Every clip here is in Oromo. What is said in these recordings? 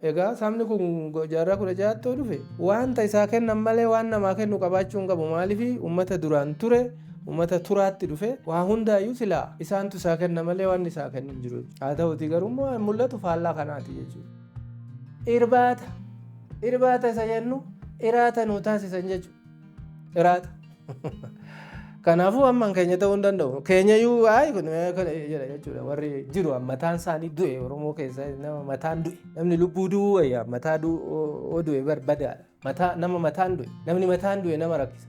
Egaa sabni kun jaarraa 16tti dhufe wanta isaa kennan malee waan namaa kennu qabaachuu hin qabu. Maaliif uummata duraan ture, uummata turaatti dhufe, waa hundaayyuu silaa isaantu isaa kenna malee waan isaa kennu hin jiru. Haa ta'uti garuu mul'atu faallaa kanaati jechuudha. Irbaata. Irbaata isa jennu iraata nu taasisan jechuudha. Iraata. Kanaafuu ammaan keenya ta'uu hin danda'u. Keenyayyuu ayi kun jedha jechuudha. Warri jiru mataan isaanii du'e Oromoo keessa nama mataan du'e. Namni lubbuu du'uu wayyaa mataa du'e barbadaadha. Mataa nama mataan du'e. Namni mataan du'e nama rakkisa.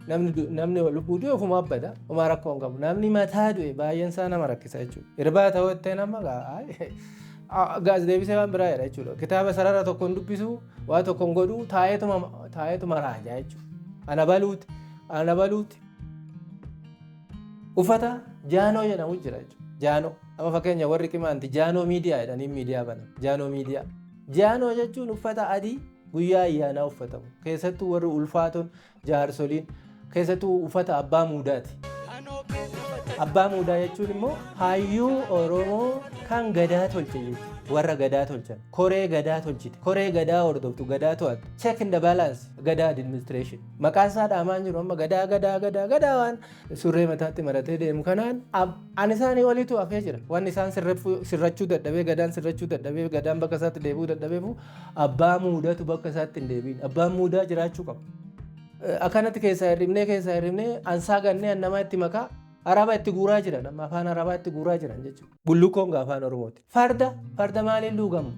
Namni lubbuu du'e ofumaa bada. Homaa rakkoo hin qabu. Namni mataa du'e baay'een isaa nama rakkisa jechuudha. Irbaata ta'uu nama gaas deebisee waan biraa jedha jechuudha. Kitaaba sarara tokkoon dubbisu, waa tokkoon godhu, taa'eetuma raajaa jechuudha. Ana baluuti. Ana baluuti. Uffata jaanoo jedhamu jira jechuudha. Jaanoo. Amma fakkeenya warri qimaanti Jaanoo Miidiyaa jedhanii miidiyaa banan. Jaanoo Miidiyaa. Jaanoo jechuun uffata adii guyyaa ayyaanaa uffatamu. Keessattuu warri ulfaatoon, jaarsoliin, keessattuu uffata abbaa muudaati. Abbaa muudaa jechuun immoo hayyuu Oromoo kan gadaa tolche jechuudha. Warra gadaa tolchan. Koree gadaa tolchite. Koree gadaa hordoftu, gadaa to'attu. Check and balance gadaa administration. Maqaan isaa dhaamaan jiru amma gadaa gadaa gadaa gadaa waan surree mataatti maratee deemu kanaan an isaanii oliitu hafee jira. Wanni isaan sirrachuu dadhabee, gadaan sirrachuu dadhabee, gadaan bakka isaatti deebi'uu dadhabeefu abbaa muudatu bakka isaatti hin deebiin. Abbaan muudaa jiraachuu qaba. Akkanatti keessaa hirribnee ansaa gannee an namaa itti makaa araba itti guuraa jiran, amma afaan arabaa itti guuraa jiran jechuudha. Bullukoon afaan Oromooti. Farda maaliin luugamu?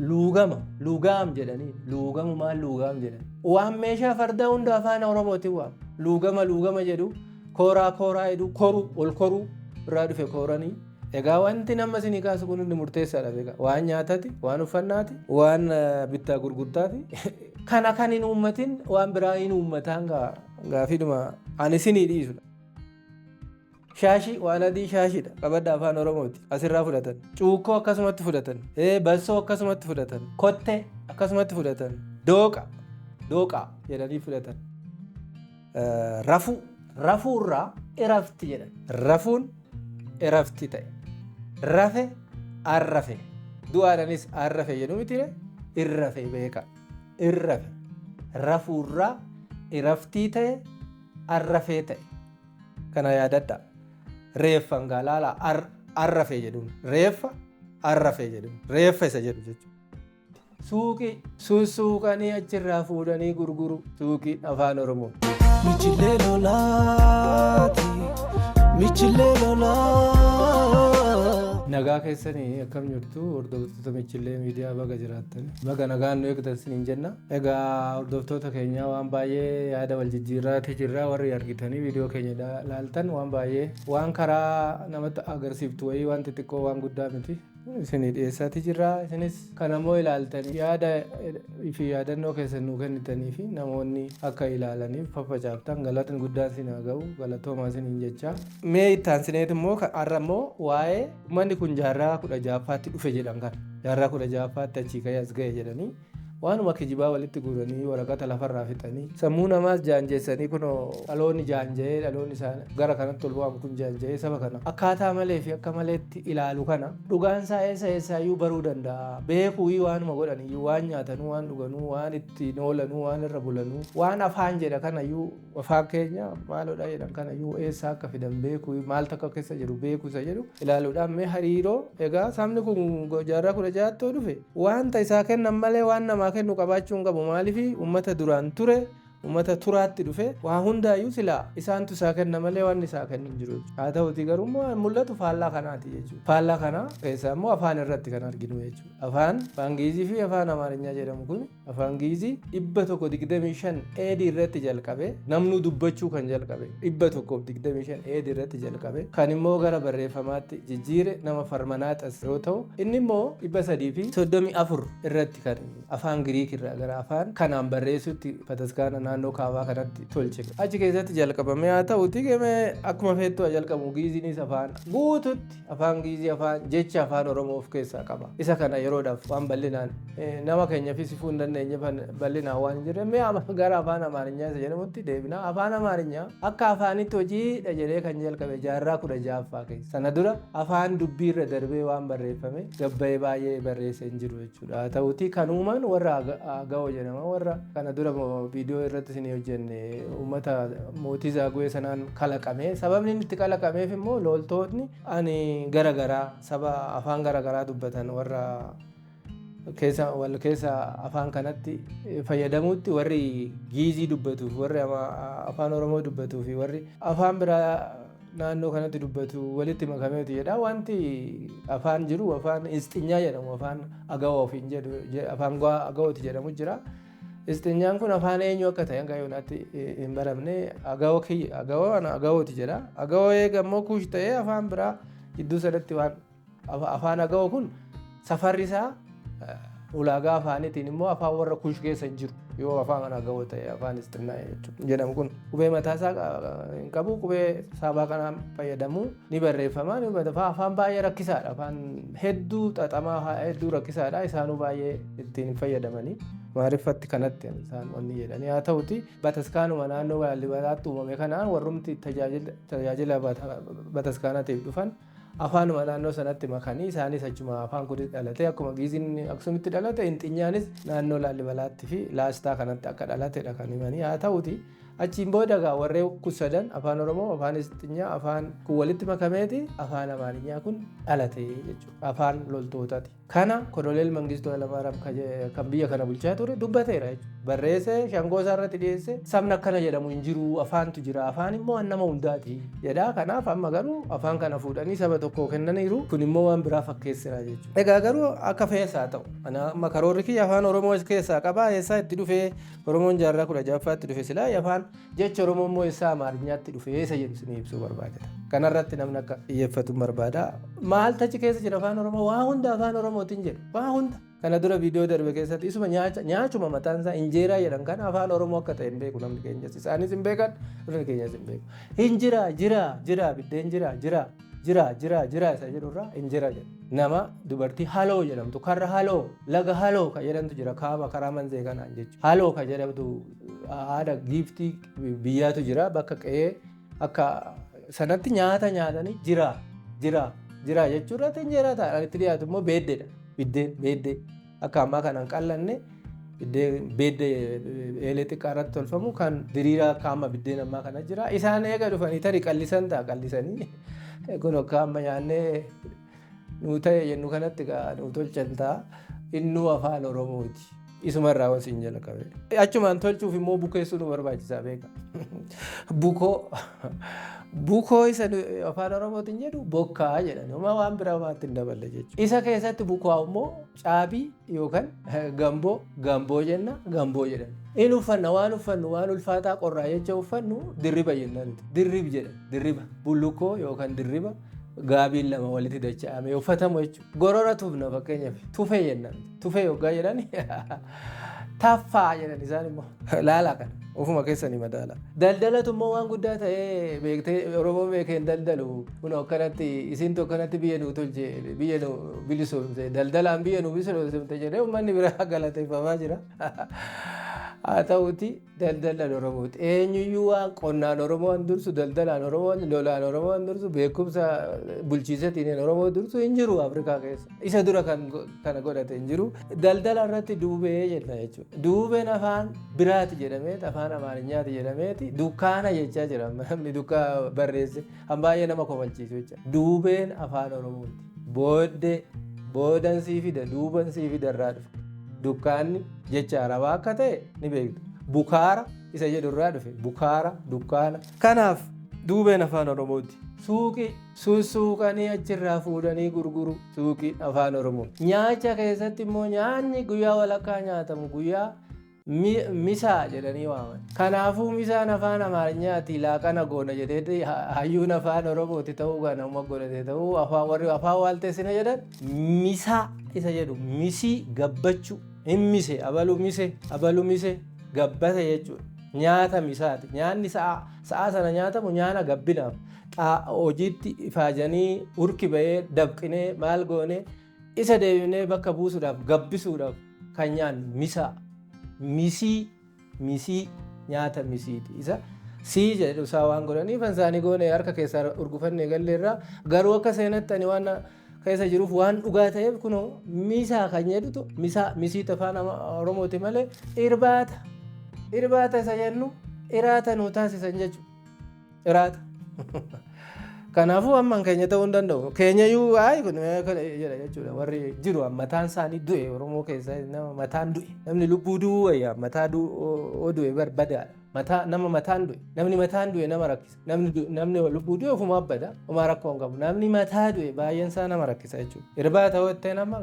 Luugama, luugaam jedhanii, luugamu maal luugaam jedhan. Waan meeshaa fardaa hunda afaan Oromootiin waamu. Luugama luugama jedhu, kooraa kooraa jedhu, koru ol koruu irraa dhufe kooranii. Egaa wanti nama isinii kaasu kun hundi murteessaadha beekaa. Waan nyaatati, waan uffannaati, waan bittaa gurgurtaati. Kana kan hin uummatin waan biraa hin uummataan gaafiidhuma ani isinii dhiisudha. Shaashii waan adii shaashiidha. Qabadda afaan Oromooti. Asirraa fudhatan. Cuukkoo akkasumatti fudhatan. Bassoo akkasumatti fudhatan. Kottee akkasumatti fudhatan. Dooqa. Dooqaa jedhanii fudhatan. Rafuu. Rafuurraa irafti jedhan. Rafuun irafti ta'e. Rafe, arrafe. Du'aadhaanis arrafe jedhu miti, irrafe beeka. Irrafe. Rafuurraa iraftii ta'e, arrafee ta'e. Kana yaadadha. Reeffan gaa laala, arrafe jedhuun. Reeffa arrafe jedhuun. Reeffa isa jedhu jechuudha. Suuqii sussuuqanii achirraa fuudhanii gurguru, suuqii afaan Oromoo. Michilee lolaati, michilee lolaa. Nagaa keessanii, akkam jirtu hordoftoota Michillee Miidiyaa? Baga jiraattan, baga nagaan nu eegdan isiniin jenna. Egaa hordoftoota keenyaa, waan baay'ee yaada wal jijjiirraati jirra. Warri argitanii viidiyoo keenya laaltan waan baay'ee waan karaa namatti agarsiiftu wayii, waan xixiqqoo, waan guddaa miti, isinii dhiyeessaati jirra. Isinis kan ammoo ilaaltanii yaada fi yaadannoo keessan nuu kennitanii fi namoonni akka ilaalaniif faffacaaftan, galatni guddaan isin haa ga'u, galatoomaa isiniin jecha. Mee itti aansineet immoo har'a immoo waa'ee uummanni kun jaarraa 16ffaatti dhufe jedhan kana, jaarraa 16ffaatti achii ka'ee as ga'e jedhanii waanuma kijibaa walitti guuranii, waraqata lafarraa fixanii, sammuu namaas jaanjeessanii, kunoo dhaloonni jaanja'ee, dhaloonni isaan gara kanatti ol waamu kun jaanja'ee saba kana akkaataa malee fi akka maleetti ilaalu. Kana dhugaan isaa eessa eessaayyuu baruu danda'a beekuu waanuma godhaniyyuu, waan nyaatanuu, waan dhuganuu, waan ittiin oolanuu, waan irra bulanuu, waan afaan jedha kanayyuu, afaan keenya maalodha jedhan kanayyuu eessaa akka fidan beekuu, maaltu akka keessa jiru beekuu isa jedhu ilaaluudhaan, mee hariiroo egaa sabni kun jaarraa 16tti dhufe wanta isaa kennan malee waan namaa kennu qabaachuu hin qabu. Maaliif uummata duraan ture, uummata turaatti dhufe, waa hundaayyuu silaa isaantu isaa kenna malee waan isaa kennu hin jiru. Haa ta'uti garuu mul'atu faallaa kanaati jechuudha. Faallaa kanaa keessaa immoo afaan irratti kan arginu jechuudha. Afaan Giizii fi afaan Amaarinyaa jedhamu kun, afaan Giizii 125 AD irratti jalqabe, namnu dubbachuu kan jalqabe 125 AD irratti jalqabe, kan immoo gara barreeffamaatti jijjiire nama Farmanaaxas yoo ta'u, inni immoo 334 irratti kan afaan Giriik irraa gara afaan kanaan barreessutti bataskaana. naannoo kaabaa kanatti tolche. Achi keessatti jalqabame. Haa ta'uti gemee akkuma feettu haa jalqabu, Giiziinis afaan guututti afaan Giizii afaan jecha afaan Oromoo of keessaa qaba. Isa kana yeroodhaaf waan bal'inaan nama keenyaafis ifuu hin dandeenye bal'inaan waan hin jirre, mee gara afaan Amaarinyaa isa jedhamutti deebina. Afaan Amaarinyaa akka afaanitti hojiidha jedhee kan jalqabe jaarraa 16ffaa keessa. Sana dura afaan dubbiirra darbee waan barreeffame gabbayee baay'ee barreesse hin jiru jechuudha. Haa ta'uti kan uuman warra Agawoo jedhama. Warra kana dura viidiyoo irratti isin hojjenne uummata mootii Zaaguwee sanaan kalaqame. Sababni inni itti kalaqameef immoo loltoonni ani garagaraa saba afaan garagaraa dubbatan warra keessa wal keessa afaan kanatti fayyadamuutti, warri Giizii dubbatuuf, warri afaan Oromoo dubbatuu fi warri afaan biraa naannoo kanatti dubbatu walitti makameetu jedha. Wanti afaan jiru afaan Isxinyaa jedhamu, afaan Agawoo ofiin jedhu, afaan Agawooti jedhamu jira. Isxinyaan kun afaan eenyu akka ta'e hanga yoonaatti hin baramne. Agawoo kiyya, Agawoo ana Agawooti jedha. Agawoo eega immoo Kuush ta'ee afaan biraa jidduu sanatti waan afaan Agawoo kun safarri isaa ulaagaa afaaniitiin immoo afaan warra Kuush keessa hin jiru. Yoo afaan Agawoo ta'e afaan Isxinnaa jechuudha jedhamu kun qubee mataa isaa hin qabu, qubee Saabaa kanaan fayyadamu ni barreeffama. Ni barreeffama. Afaan baay'ee rakkisaadha. Afaan hedduu xaxamaa, hedduu rakkisaadha. Isaanuu baay'ee ittiin hin fayyadamanii. Maariffatti kanatti isaan wanni jedhanii. Haa ta'uti bataskaanuma naannoo Laalibalaatti uumame kanaan warrumti tajaajila bataskaanatiif dhufan afaanuma naannoo sanatti makanii isaanis achuma afaan kunis dhalate. Akkuma Giiziin Aksumitti dhalate, Inxinyaanis naannoo Laalibalaatti fi Laastaa kanatti akka dhalatedha kan himanii. Haa ta'uti achiin booda gaa warreen kun sadan, afaan Oromoo, afaan Isxinyaa, afaan kun walitti makameeti afaan Amaarinyaa kun dhalate jechuudha. Afaan loltootaati. Kana Koloneel Mangistuu Hayilamaariyaam kan biyya kana bulchaa ture dubbateera jechuudha. Barreessee shangoo isaa irratti dhiyeesse, sabni akkana jedhamu hin jiru, afaantu jira, afaan immoo waan nama hundaati jedha. Kanaaf amma garuu afaan kana fuudhanii saba tokko kennaniiru, kun immoo waan biraa fakkeessira jechuudha. Egaa garuu akka feesaa ta'u, ana amma karoorri kiyya afaan Oromoo keessaa qabaa, eessaa itti dhufee Oromoon jaarraa 16ffaatti dhufe silaa, afaan jecha Oromoo immoo eessaa Amaarinyaatti dhufee isa jedhu isinii ibsuu barbaadeta. Kanarratti namni akka xiyyeeffatu barbaada. Maal tachi keessa jira afaan Oromoo? Waa hunda afaan Oromootiin jedhu. Waa hunda. Kana dura viidiyoo darbe keessatti isuma nyaacha nyaachuma mataan isaa injeeraa jedhan kana afaan Oromoo akka ta'e hin beeku namni keenyas. Isaanis hin beekan, namni keenyas hin beeku. Hin jira, jira, jira, biddeen jira, jira, jira, jira, jira isa jedhurraa injera jedha. Nama dubartii Haloo jedhamtu, karra Haloo, laga Haloo kan jedhamtu jira kaaba karaa Manzee kanaan jechuudha. Haloo kan jedhamtu haadha giiftii biyyaatu jira, bakka qe'ee akka sanatti nyaata nyaatanii jira, jira, jira jechuurratti injeeraa ta'a. Itti dhiyaatu immoo beeddeedha. Biddeen beeddee akka ammaa kanaan qallanne, biddeen beeddee eelee xiqqaa irratti tolfamu kan diriiraa akka amma biddeen ammaa kana jira. Isaan eega dhufanii tarii qallisan ta'a, qallisanii kun akka amma nyaannee nuu ta'e jennu kanatti nuu tolchan ta'a. Innuu afaan Oromooti. Isumarraa wasiin jala qabe. Achumaan tolchuuf immoo bukeessuu nu barbaachisaa beeka. Bukoo bukoo isa afaan Oromootiin jedhu bokkaa jedhan, homaa waan biraa homaatti hin daballe jechuudha. Isa keessatti bukoo immoo caabii yookaan gamboo, gamboo jenna, gamboo jedhan. In uffanna, waan uffannu, waan ulfaataa qorraa jecha uffannu dirriba jenna nuti. Dirrib jedhan, dirriba bullukkoo yookaan dirriba gaabiin lama walitti dacha'amee uffatamu jechuudha. Gorora tufna fakkeenyaaf, tufee jenna. Tufee yoggaa jedhan taffaa jedhan isaan immoo. Laala kana ofuma keessanii madaala. Daldalatu immoo waan guddaa ta'ee beektee Oromoon beekee hin daldalu. Kun akkanatti isintu akkanatti biyya nu tolche, biyya nu bilisoomse, daldalaan biyya nu bilisoomse jedhee uummanni biraa galateeffamaa jira. Haa ta'uti daldalaan Oromooti. Eenyuyyuu waan qonnaan Oromoon dursu, daldalaan Oromoon, lolaan Oromoon dursu, beekumsa bulchiisatiin Oromoo dursu hin jiru Afrikaa keessa. Isa dura kan kana godhate hin jiru. Daldala irratti duubee jenna jechuudha. Duubeen afaan biraati jedhameeti, afaan Amaarinyaati jedhameeti dukkaana jechaa jira. Namni dukkaa barreesse kan baay'ee nama kofalchiisu jecha. Duubeen afaan Oromooti. Booddee boodan sii fida, duuban sii fida irraa dhufe. Dukkaanni jecha Arabaa akka ta'e ni beektu. Bukaara isa jedhu irraa dhufe. Bukaara, dukkaana. Kanaaf duubeen afaan Oromooti. Suuqii sussuuqanii achirraa fuudhanii gurguru, suuqiin afaan Oromoo. Nyaacha keessatti immoo nyaanni guyyaa walakkaa nyaatamu guyyaa misaa jedhanii waaman. Kanaafuu misaan afaan Amaarinyaati, laaqana goona jedhee hayyuun afaan Oromooti ta'uu kan nama godhate ta'uu, afaan warri afaan waalteessina jedhan misaa isa jedhu misii gabbachuu hin mise, abalu mise, abalu mise gabbate jechuudha. Nyaata misaati. Nyaanni sa'a sana nyaatamu nyaana gabbinaaf. Hojiitti ifaajanii hurki bahee dabqinee maal goonee isa deebinee bakka buusuudhaaf, gabbisuudhaaf kan nyaannu misaa. Misii, misii, nyaata misiiti. Isa sii jedhu isaa waan godhaniif isaanii goone harka keessaa urgufannee galleerraa. Garuu akka seenatti ani waan keessa jiruuf, waan dhugaa ta'eef, kunoo misaa kan jedhutu misaa, misiitu afaan Oromooti malee irbaata. Irbaata isa jennu iraata nu taasisan jechuudha. Iraata. Kanaafuu amma keenya ta'uu hin danda'u. Keenya iyyuu ayi kun jedha jechuudha. Warri jiru mataan isaanii du'e. Oromoo keessa nama mataan du'e. Namni lubbuu du'uu wayyaa, mataa du'e barbadaadha. Mataa nama mataan du'e. Namni mataan du'e nama rakkisa. Namni lubbuu du'e ofumaa bada. Homaa rakkoo hin qabu. Namni mataa du'e baay'een isaa nama rakkisa jechuudha. Irbaata ta'uu nama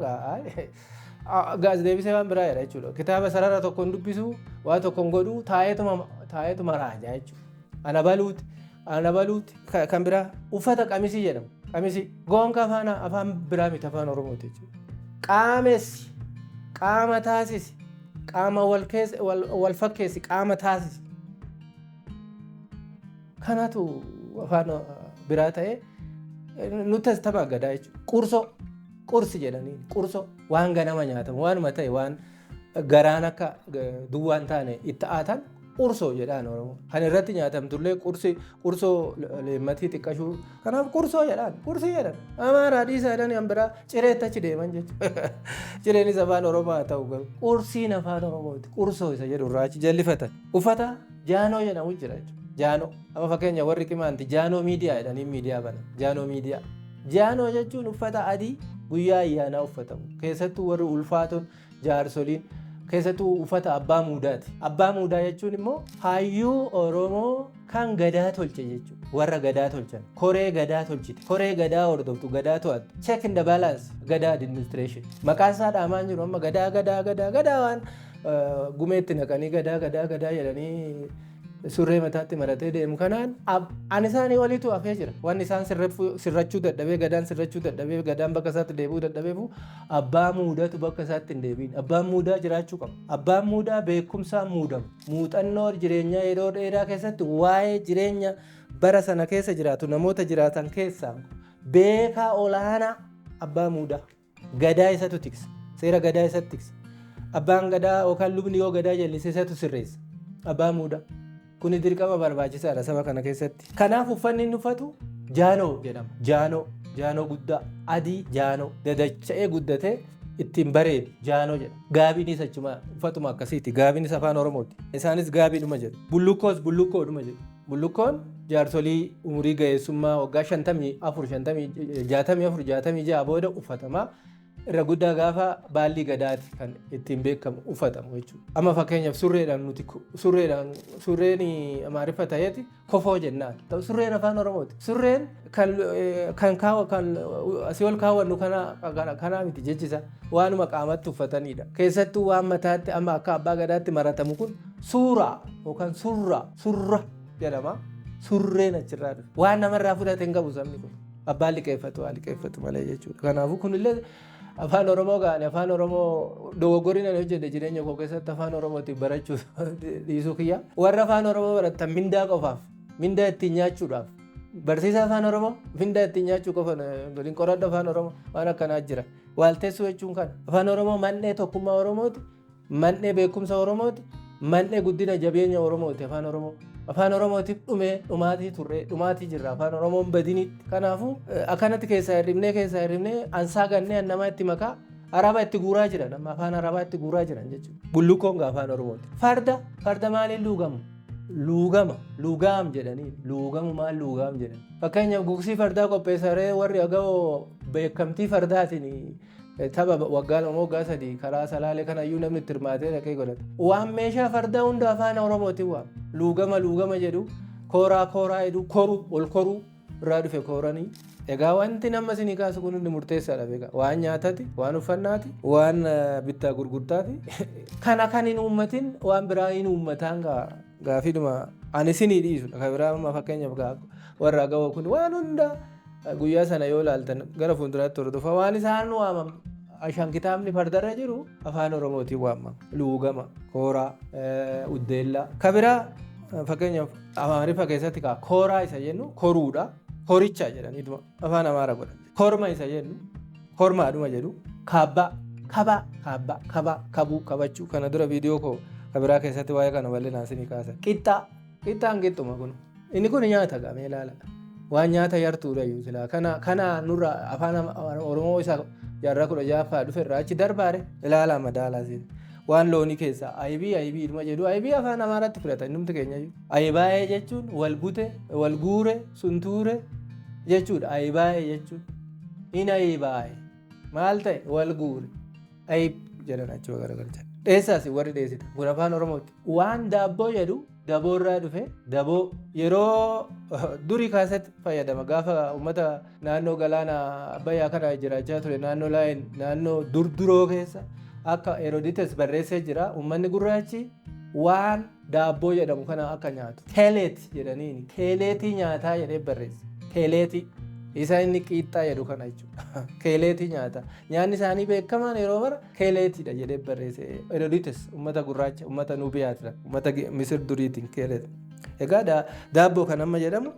gaas deebisee waan biraa jedha jechuudha. Kitaaba sarara tokko hin dubbisu, waa tokko hin godhu, taa'eetuma raajaa jechuudha. Ana baluuti. Ana baluuti. Kan biraa uffata qamisii jedhamu. Qamisii gonka afaan biraa miti, afaan Oromooti jechuudha. Qaamessi, qaama taasisi, qaama wal fakkeessi, qaama taasisi. Kanatu afaan biraa ta'ee nutti as tapha gadaa jechuudha. Qursoo, qursi jedhanii, qursoo waan ganama nyaatamu, waanuma ta'e, waan garaan akka duwwaan taane itti aatan qursoo jedhaan Oromoo. Kan irratti nyaatamtullee qursi, qursoo leemmatii xiqqashuu, kanaaf qursoo jedhaan, qursii jedhan. Amaaraa dhiisaa jedhanii kan biraa cireetti achi deeman jechuudha. Cireenis afaan Oromoo haa ta'u, garuu qursiin afaan Oromooti. Qursoo isa jedhu irraa achi jallifatan. Uffata jaanoo jedhamu jira jechuudha. Jaanoo. Amma fakkeenya warri Qimaanti Jaanoo Miidiyaa jedhanii miidiyaa banan. Jaanoo Miidiyaa. Jaanoo jechuun uffata adii guyyaa ayyaanaa uffatamu. Keessattuu warri ulfaatoon, jaarsoliin, keessattuu uffata abbaa muudaati. Abbaa muudaa jechuun immoo hayyuu Oromoo kan gadaa tolche jechuudha. Warra gadaa tolchan. Koree gadaa tolchite. Koree gadaa hordoftu, gadaa to'attu. Check and balance gadaa administration. Maqaan isaa dhaamaan jiru amma gadaa gadaa gadaa gadaa waan gumeetti naqanii gadaa gadaa gadaa jedhanii surree mataatti maratee deemu kanaan ani isaanii oliitu hafee jira. Wanni isaan sirrachuu dadhabee, gadaan sirrachuu dadhabee, gadaan bakka isaatti deebi'uu dadhabeefu abbaa muudatu bakka isaatti hin deebiin. Abbaan muudaa jiraachuu qaba. Abbaan muudaa beekumsaan muudamu. Muuxannoo jireenyaa yeroo dheeraa keessatti waa'ee jireenya bara sana keessa jiraatu, namoota jiraatan keessaa beekaa olaanaa abbaa muudaa. Gadaa isatu tiksa. Seera gadaa isatu tiksa. Abbaan gadaa yookaan lubni yoo gadaa jallise isatu sirreessa. Abbaa muudaa. Kuni dirqama barbaachisaadha saba kana keessatti. Kanaaf uffanni inni uffatu jaanoo jedhama. Jaanoo. Jaanoo guddaa. Adii jaanoo. Dadacha'ee guddatee ittiin bareedu jaanoo jedhama. Gaabiinis achuma uffatuma akkasiiti. Gaabiinis afaan Oromooti. Isaanis gaabiidhuma jedhu. Bullukkoos bullukkoo jedhu. Bullukkoon jaarsolii umurii ga'eessummaa waggaa 54, 64, 66 booda uffatamaa. Irra guddaa gaafa baallii gadaati kan ittiin beekamu uffatamu jechuudha. Amma fakkeenyaaf surreedhaan nuti surreedhaan, surreen Amaariffa ta'eeti kofoo jennaan. Ta'u surreen afaan Oromooti. Surreen kan kaawa kan asii ol kaawwannu kana miti jechisa. Waanuma qaamatti uffatanidha. Keessattuu waan mataatti amma akka abbaa gadaatti maratamu kun suuraa yookaan surraa, surra jedhama. Surreen achirraa dhufe. Waan namarraa fudhate hin qabu sabni kun. Abbaan liqeeffatu waa liqeeffatu malee jechuudha. Kanaafuu kunillee afaan Oromoo gaane. Afaan Oromoo dogoggorri nan hojjedhe jireenya koo keessatti afaan Oromootiin barachuu dhiisuu kiyya. Warra afaan Oromoo baratan mindaa qofaaf, mindaa ittiin nyaachuudhaaf, barsiisa afaan Oromoo mindaa ittiin nyaachuu qofa hin qoradhu. Afaan Oromoo waan akkanaa jira. Waalteessuu jechuun kana. Afaan Oromoo mandhee tokkummaa Oromooti, mandhee beekumsa Oromooti, mandhee guddina jabeenya Oromooti afaan Oromoo. Afaan Oromootiif dhumee dhumaatii turre, dhumaatii jirra afaan Oromoon badinitti. Kanaafuu akkanatti keessaa hirribnee ansaa gannee namaa itti makaa araba itti guuraa jiran, amma afaan arabaa itti guuraa jiran jechuudha. Bullukkoon afaan Oromooti. Farda maaliin luugamu? Luugama, luugaam jedhanii, luugamu maal luugaam jedhan. Fakkeenyaaf gugsii fardaa qopheessaree warri Agawoo beekamtii fardaatiin tapha waggaa 2, waggaa 3 karaa Salaalee kanayyuu namni itti hirmaatee dhaqee godhata. Waan meeshaa fardaa hunda afaan Oromootiin waama. Luugama luugama jedhu, kooraa kooraa jedhu, koruu ol koruu irraa dhufe kooranii. Egaa wanti nama isinii kaasu kun hundi murteessaadha beekaa. Waan nyaatati, waan uffannaati, waan bittaa gurgurtaati. Kana kan hin uummatin waan biraa hin uummataan gaafiidhuma ani isinii dhiisu. Kan biraa amma fakkeenyaaf warra Agawoo kun waan hunda guyyaa sana yoo ilaaltan gara fuulduraatti hordofa waan isaan waamam. Ashaan kitaabni fardarra jiru afaan Oromootiin waamama. Luugama, kooraa, uddeellaa. Ka biraa fakkeenyaaf Amaariffa keessatti kooraa isa jennu koruudha. Koricha jedhaniituma afaan Amaaraa godhan. Korma isa jennu kormaadhuma jedhu. Kaabbaa, kabaa, kaabbaa, kabaa, kabuu, kabachuu. Kana dura viidiyoo koo ka biraa keessatti waa'ee kana bal'inaan isinii kaasan. Qixxaa, qixxaan qixxuma kun. Inni kun nyaata gamee ilaala. Waan nyaata yartuudha iyyuu silaa. Kana nurra afaan Oromoo isa jaarraa 16ffaa dhufe irraa achi darbaare ilaalaa madaalaa siin. Waan loonii keessaa ayibii ayibii ilma jedhu ayibii afaan Amaaraatti fudhata innumti keenya iyyuu. Ayibaayee jechuun wal bute, wal guure, suntuure jechuudha. Ayibaayee jechuun in ayibaayee maal ta'e wal guure ayib jedhan achuma garagalchan. Dheessaas warri dheessita kun afaan Oromooti. Waan daabboo jedhu daboo irraa dhufe. Daboo yeroo durii kaasatti fayyadama gaafa uummata naannoo galaana Abbayyaa kana jiraachaa ture, naannoo laayin naannoo durduroo keessa akka Heroodites barreessee jira, uummanni gurraachi waan daabboo jedhamu kana akka nyaatu keeleet jedhaniini keeleetii nyaataa jedhee barreesse. Keeleetii isa inni qiixxaa jedhu kana jechuudha. Keeleetii nyaata, nyaanni isaanii beekamaan yeroo mara keeleetiidha jedhee barreesse Heroodites. Uummata gurraacha, uummata Nuubiyaatidha, uummata Misir duriitiin keeleet. Egaa daabboo kan amma jedhamu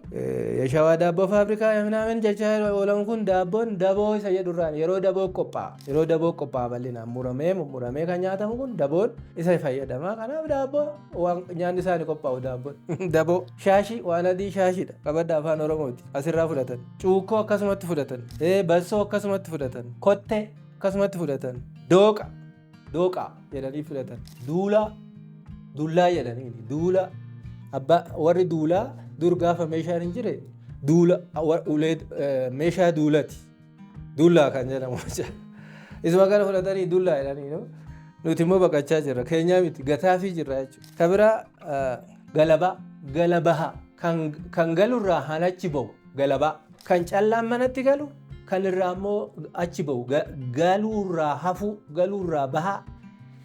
የሸዋ ዳቦ ፋብሪካ ምናምን jechaa oolamu kun daabboon daboo isa jedhurraan yeroo daboo qophaa'a. Yeroo daboo qophaa'a bal'inaan muramee mummuramee kan nyaatamu kun daboon isa fayyadama. Kanaaf daabboo waan nyaanni isaanii qophaa'u daabboon. Daboo shaashii waan adii shaashiidha. Qabadda afaan Oromooti. Asirraa fudhatan. Cuukkoo akkasumatti fudhatan. Bassoo akkasumatti fudhatan. Kottee akkasumatti fudhatan. Dooqa dooqaa jedhanii fudhatan. Duulaa dullaa jedhanii duula abbaa warri duulaa dur gaafa meeshaan hin jire duula ulee meeshaa duulati. Dullaa kan jedhamu. Isuma kana fudhatanii dullaa jedhanii, nuti immoo baqachaa jirra. Keenyaa miti gataafii jirra jechuudha. Ka biraa galabaa galabaha kan galurraa hanachi ba'u galabaa, kan callaan manatti galu kan irraa immoo achi ba'u, galuurraa hafu, galuurraa bahaa,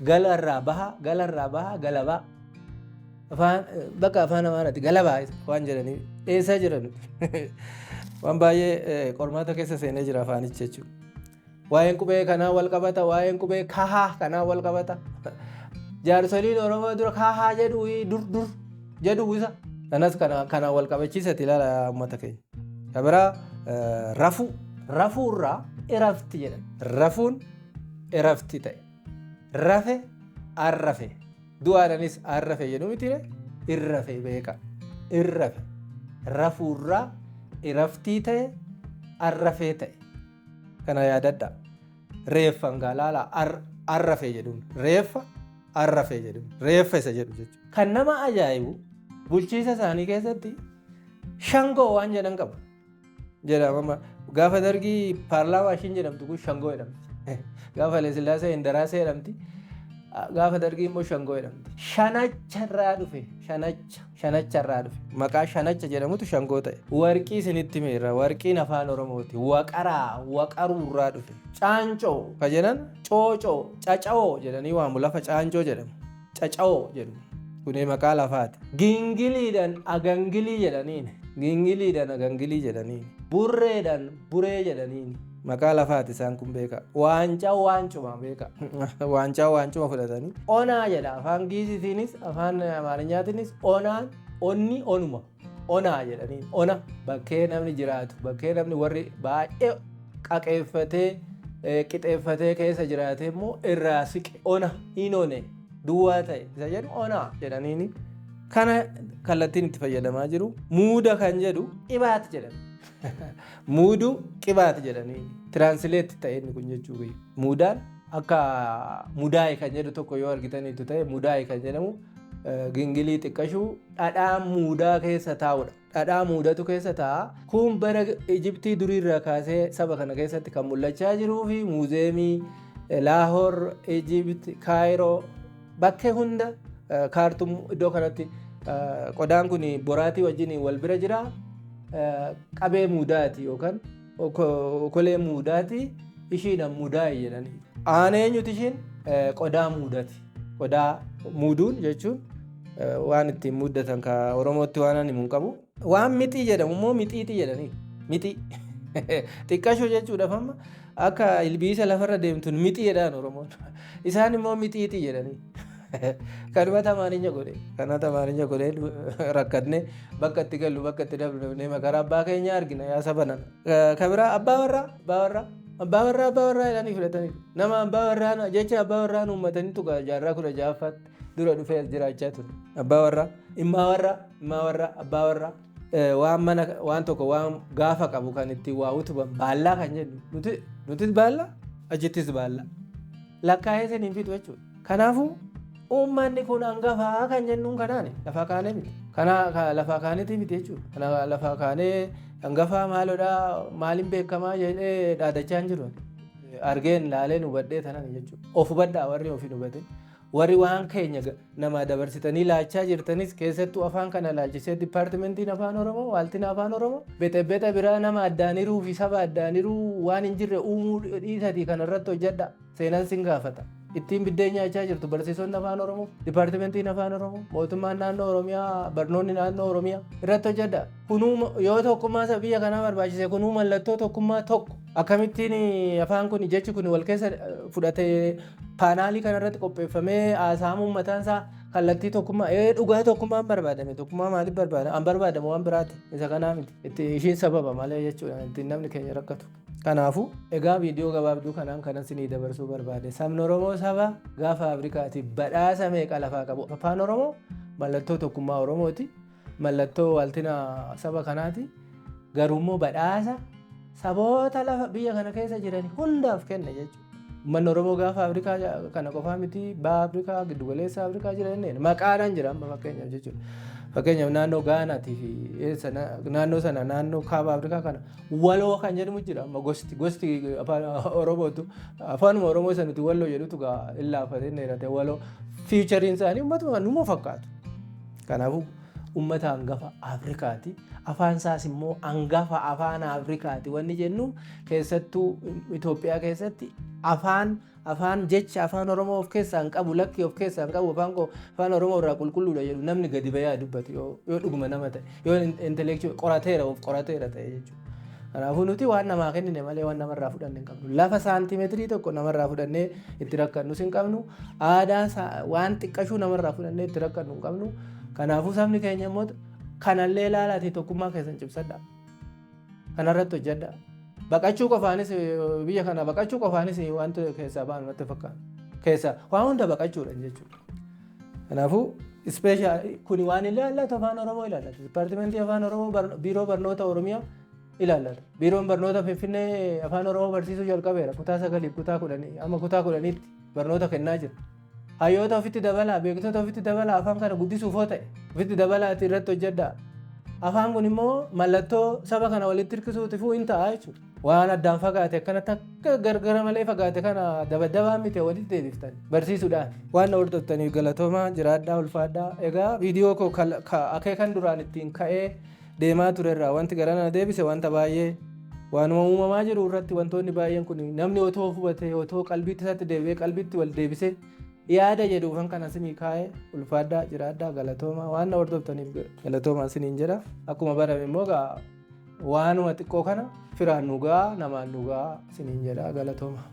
galarraa bahaa, galarraa bahaa, galabaa. Afaan bakka afaan Amaaraatti galabaa waan jedhanii dheessaa jiran waan baay'ee qormaata keessa seenee jira afaanichi jechuudha. Waa'een qubee kanaa wal qabata, waa'een qubee kahaa kanaa wal qabata. Jaarsoliin Oromoo dura kahaa jedhu dur dur jedhu isa. Kanas kana wal qabachiisati ilaala uummata keenya. Ka biraa rafuu rafuurraa irafti jedhan. Rafuun irafti ta'e. Rafe arrafe. Du'aadhaanis arrafe jedhu miti irrafe beeka. Irrafe. Rafuurraa iraftii ta'e, arrafee ta'e. Kana yaadadha. Reeffan laala arrafee jedhuun. Reeffa arrafee jedhuun. Reeffa isa jedhu jechuudha. Kan nama ajaa'ibu bulchiisa isaanii keessatti shangoo waan jedhan qabu. Jedhama gaafa dargii paarlaamaa ishiin jedhamtu kun shangoo jedhamti. Gaafa Haile Indaraasee jedhamti. Gaafa dargii immoo shangoo jedhamti. Shanacharraa dhufe, shanacha shanacharraa dhufe, maqaa shanacha jedhamutu shangoo ta'e. Warqii isinitti meerra, warqiin afaan Oromooti. Waqaraa waqaruurraa dhufe. Caancoo ka jedhan coocoo caca'oo jedhanii waamu, lafa caancoo jedhamu. Caca'oo jedhu. Kuni maqaa lafaati. Gingiliidhaan agangilii jedhaniin. Gingiliidhaan agangilii jedhaniin. Burreedhaan buree jedhaniin. Maqaa lafaati isaan kun beeka. Waancaa waancuma beeka. Waancaa waancuma fudhatanii. Onaa jedha afaan Giizitiinis afaan Amaariñaatiinis onaan onni onuma. Onaa jedhaniin. Ona bakkee namni jiraatu, bakkee namni warri baay'ee qaqeeffatee qixeeffatee keessa jiraate immoo irraa siqe, ona hin one, duwwaa ta'e isa jedhu onaa jedhaniini. Kana kallattiin itti fayyadamaa jiru. Muuda kan jedhu qibaat jedhan. Muuduu qibaat jedhanii translate ta'e inni kun jechuu gayyu. Muudaan akka mudaa'e kan jedhu tokko yoo argitaniitu ta'e, mudaa'e kan jedhamu gingilii xiqqashuu dhadhaa muudaa keessa taa'udha. Dhadhaa muudatu keessa taa'a. Kun bara Ijiptii duriirraa kaasee saba kana keessatti kan mul'achaa jiruu fi muuzeemii Laahoor, Ijipt, Kaayiroo bakkee hunda, Kaartum iddoo kanatti qodaan kun boraatii wajjin wal bira jira. Qabee muudaati yookaan okolee muudaati, ishiidhaan mudaa'e jedhanii. Aan eenyuti ishiin? Qodaa muudati. Qodaa muuduun jechuun waan ittiin muddatan ka Oromootti waan ani hin qabu. Waan mixii jedhamu immoo mixiixii jedhanii. Mixii. Xiqqashoo jechuudhaaf amma Akka ilbiisa lafarra deemtuun mixii jedhaan Oromoon. Isaan immoo mixiixii jedhanii. Kanumatu amaarinya godhe. Kanatu amaarinya godhe rakkatne bakka itti gallu bakka itti dabnu makaraa abbaa keenya argina yaa saba nana. Kabiraa abbaa warraa abbaa warraa abbaa warraa abbaa warraa jedhanii fudhatanii nama abbaa warraa jecha abbaa warraa uummatanii tuqa jaarraa 16ffaatti dura dhufee as jiraachaa ture. Abbaa warraa immaa warraa immaa warraa abbaa warraa waan mana waan tokko waan gaafa qabu kan ittiin waa utuban baallaa kan jennu nuti nutis baallaa achittis baallaa lakkaa'ee saniin fixu jechuudha. Kanaafuu uummanni kun hangafaa kan jennuun kanaani lafaa kaanee miti. Kana lafaa kaaneeti miti jechuudha. Kana lafaa kaanee hangafaa maalodhaa maaliin beekamaa jedhee dhaadachaa hin jiru. Argeen laaleen hubadhee tanan jechuudha. Of hubadhaa warri of hin hubatin. Warri waan keenya namaa dabarsitanii laachaa jirtanis keessattuu afaan kana laalchisee dipaartimentiin afaan Oromoo waaltina afaan Oromoo bexebbexa biraa nama addaaniruu fi saba addaaniruu waan hin jirre uumuu dhiisatii kanarratti hojjedha. Seenaan sin gaafata. Ittiin biddeen nyaachaa jirtu barsiisonni afaan Oromoo, dipaartimentiin afaan Oromoo, mootummaan naannoo Oromiyaa, barnoonni naannoo Oromiyaa irratti hojjedha. Kunuu yoo tokkummaa biyya kanaa barbaachise kunuu mallattoo tokkummaa tokko. Akkamittiin afaan kun jechi kun wal keessa fudhatee paanaalii kanarratti qopheeffamee haasa'amuun mataan isaa kallattii tokkummaa dhugaa tokkummaan barbaadame tokkummaa maaliif barbaadame an barbaadamu waan biraati isa kanaa miti itti ishiin sababa malee jechuudha ittiin namni keenya rakkatu. Kanaafuu egaa viidiyoo gabaabduu kanaan kanan sinii dabarsuu barbaade sabni Oromoo saba gaafa Afrikaati badhaasa meeqa lafaa qabu. Afaan Oromoo mallattoo tokkummaa Oromooti. Mallattoo waaltina saba kanaati. Garuu immoo badhaasa saboota lafa biyya kana keessa jiran hundaaf kenne jechuudha. Uummanni Oromoo gaafa Afrikaa kana qofaa miti baha Afrikaa giddugaleessa Afrikaa jiran maqaadhaan jira amma fakkeenyaaf jechuudha. Fakkeenyaaf naannoo Gaanaatii fi naannoo sana naannoo kaaba Afrikaa kana waloo kan jedhamu jira amma gosti gosti afaan Oromootu afaanuma Oromoo isa nuti walloo jedhutu gaa illaafatee dheerate waloo fiichariin isaanii uummatuma numa fakkaatu. Kanaafuu uummata hangafa Afrikaati. Afaan isaas immoo hangafa afaan Afrikaati. Wanni jennu keessattuu Itoophiyaa keessatti afaan afaan jecha afaan Oromoo of keessaa hin qabu lakkii of keessaa hin qabu afaan koo afaan Oromoo irraa qulqulluudha jedhu namni gadi bayaa dubbatu yoo dhuguma nama ta'e yoo intellectual qorateera of qorateera ta'e jechuudha. Kanaafuu nuti waan namaa kennine malee waan namarraa fudhanne hin qabnu. Lafa saantimeetirii tokko namarraa fudhannee itti rakkannus hin qabnu. Aadaa waan xiqqashuu namarraa fudhannee itti rakkannu hin qabnu. Kanaafuu sabni keenya immoo kanallee ilaalaati tokkummaa keessan cimsadha. Kanarratti hojjedha. Baqachuu qofaanis biyya kana baqachuu qofaanis wanta keessaa baanu natti fakkaata. Keessa waan hunda baqachuudha jechuudha. Kanaafuu ispeeshaal kuni waan ilaallatu afaan Oromoo ilaallata. Dipaartimentii afaan Oromoo biiroo barnoota Oromiyaa ilaallata. Biiroon barnoota Finfinnee afaan Oromoo barsiisuu jalqabeera. Kutaa 9 kutaa 10 amma kutaa 10tti barnoota kennaa jira. Hayyoota ofitti dabalaa, beektota ofitti dabalaa afaan kana guddisuuf hoo ta'e ofitti dabalaati irratti hojjedhaa. Afaan kun immoo mallattoo saba kana walitti hirkisuutiifuu hin ta'a jechuudha. Waan addaan fagaate akkanatti akka gargara malee fagaate kana dabadabaa miti walitti deebiftan barsiisuudhaan. Waan na hordoftaniif galatoomaa jiraadhaa ulfaadhaa. Egaa viidiyoo koo akeekan duraan ittiin ka'ee deemaa turerraa wanti gara na deebise wanta baay'ee waanuma uumamaa jiru irratti wantoonni baay'een kun namni otoo hubatee otoo qalbiitti isaatti deebi'ee qalbiitti wal deebisee yaada jedhuufan kana isinii kaa'ee ulfaadhaa jiraadhaa galatoomaa waan na hordoftaniif galatoomaa isiniin jedha. Akkuma barame immoo waanuma xiqqoo kana firaan nu ga'a namaan nu ga'a isiniin jedha galatooma.